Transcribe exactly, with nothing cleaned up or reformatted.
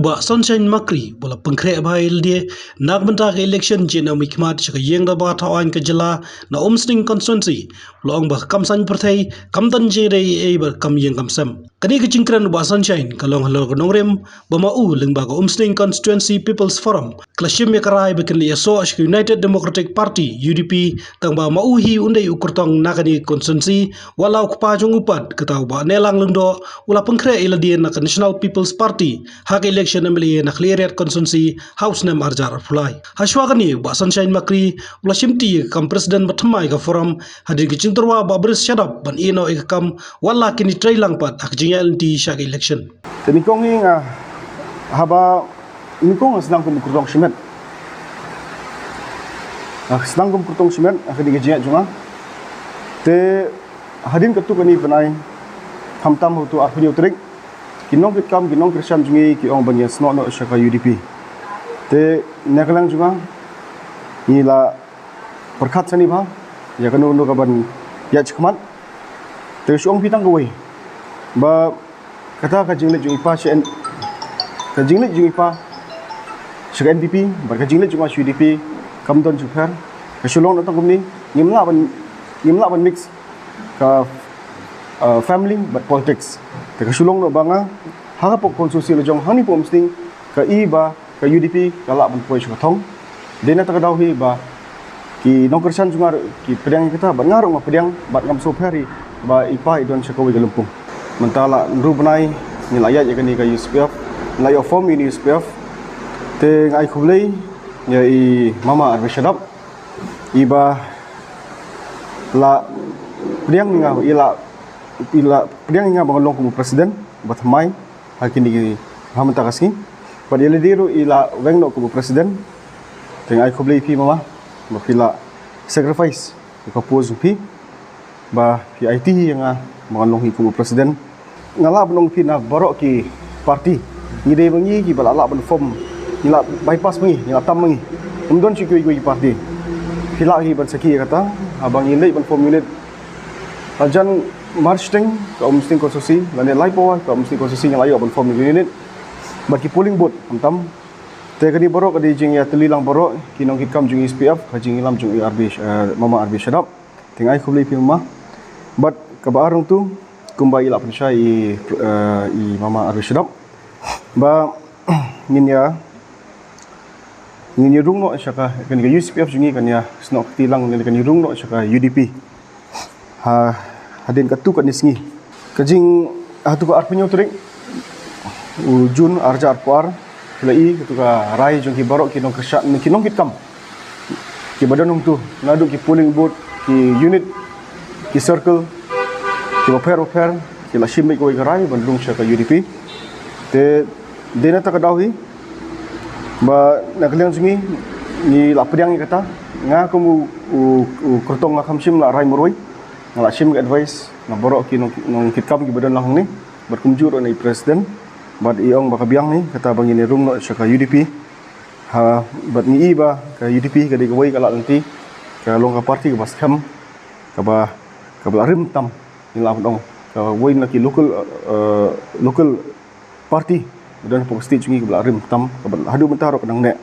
Bah Sunshine Makri ba la pynkhreh bha ïa lade na ka bynta ka election jingïaid ummat sha ka ïing dorbar thaw aiñ ka jylla na Umsning constituency, ba la ong ba ka kam saiñ pyrthei kam don jingïadei ei ei bad kam ïing kam sem. Kane ka jingkren u Bah Sunshine ka long halor ka nongrim ba ma u lyngba ka Umsning Constituency People's Forum ka la shim ïa ka rai ba kin leit ïasoh sha ka United Democratic Party, U D P, tang ba ma u hi un dei u kyrtong na kane ka constituency, wat la u kpa jong u pat, kata u Bah Nehlang Lyngdoh, u la pynkhreh ïa lade na ka National People's Party ha ka election M L A na Khliehriat constituency ha u snem ar hajar arphew lai. Hashwa kane u Bah Sunshine Makri u la shimti ïa ka kam president bathymmai ka forum hadien ka jingtyrwa u Bah Brice Shadap ban ïehnoh ïa ka kam, wat la kin ïatrei lang pat ha ka jingïaid lynti sha ka election. Te nyngkong ngi nga, haba nyngkong nga sdang kum u kyrtong shimet. Nga sdang kum u kyrtong shimet ha kane ka jingïaid jong nga. Te hadien katto katne bnai, khamtam ha uto arphew hynñiew tarik, ki nongkitkam, ki nongkyrshan jong ngi ki ong ban ïasnoh noh sha ka U D P. Te na ka liang jong nga, ngi la pyrkhat shane bha ïa kano kano kaban ïaid shakhmat. Te shu ong phi tang kawei, ba kata ka jingleit jong i pa sha N-, ka jingleit jong i pa sha ka N P P bad ka jingleit jong nga sha U D P kam don jingpher. Ka shu long noh tang kumne, ngim lah ban, ngim lah ban mix ka, uh, family bad politics. Te ka shu long noh ba nga ha ka pok constituency la jong hangne Umsning, ka i ba ka U D P ka lah ban poi sha ka thong. Dei na kata ka daw hi ba ki nongkyrshan jong nga ruh ki pdiang ïa kata, bad nga ruh nga pdiang, bad ngam sngewpher hi ba i pa i don sha kawei ka lympung. Mynta la hynriew bnai ngi la ïaid ïa kane ka U C P F, la ïoh form ïa kane U C P F. Te nga ai khublei ïa i Mama R B Shadap, i ba la pdiang ïa nga, i la, i la pdiang ïa nga ba ngan long kum u president bathymmai ha kine ki, ha mynta ka sngi. Bad ïa lade ruh i la weng noh kum u president. Te nga ai khublei ïa phi Mama ba phi la sacrifice ïa ka post jong phi, ba phi aiti ïa nga ba ngan long hi kum u president. Nga lah ban ong ïa phi na baroh ki party, ngi dei ma ngi kiba la lah ban form, ngi la bypass ma ngi, ngi la tam ma ngi. Ym don shuh kiwei kiwei ki party. Phi lah hi ban sakhi ïa kata, haba ngi leit ban form unit, hajan March teng ka Umsning constituency lane Laipawa ka Umsning constituency ngi la ïoh ban form unit bad ki polling booth khamtam. Te kane baroh ka dei jingïatylli lang baroh ki nongkitkam jong U C P F ha ka jingïalam jong i R B, eh, Mama R B Shadap. Te nga ai khublei ïa phi Mama. Bad kaba ar nangtu, kumba i la pynshai i, eh, i Mama R B Shadap, ba ngin ïa, ngin ïa rung noh sha ka, kane ka U C P F jong ngi kan ïasnoh kti lang, ne kan ïa rung noh sha ka U D P ha, hadien katto katne sngi. Ka jing, ha kato ka arphew hynñiew tarik u June ar hajar arphew ar, phi la i kato ka rai jong ki baroh ki nongkyrshan, ki nongkitkam kiba don hangto, naduh ki polling booth, ki unit, ki circle kiba pher bapher, ki la shim beit kawei ka rai ban rung sha ka U D P. Te dei na kata ka daw hi ba na ka liang jong ngi, ngi la pdiang ïa kata. Nga kum u, u, u kyrtong nga kham shym la rai marwei, nga la shim ka advice na baroh ki nong, nongkitkam kiba don lang hangne, bad kumjuh ruh na i president, bad i ong ba ka biang hi kata ba ngin ïa rung noh sha ka U D P. Ha, bad ngi i ba ka U D P ka dei kawei ka lad lynti, ka long ka party kaba skhem, kaba, kaba la rim tam, ngi lah ban ong kawei na ki local, eh, local party ba don hapoh ka state jong ngi kaba la rim tam, kaba haduh mynta ruh ka dang neh.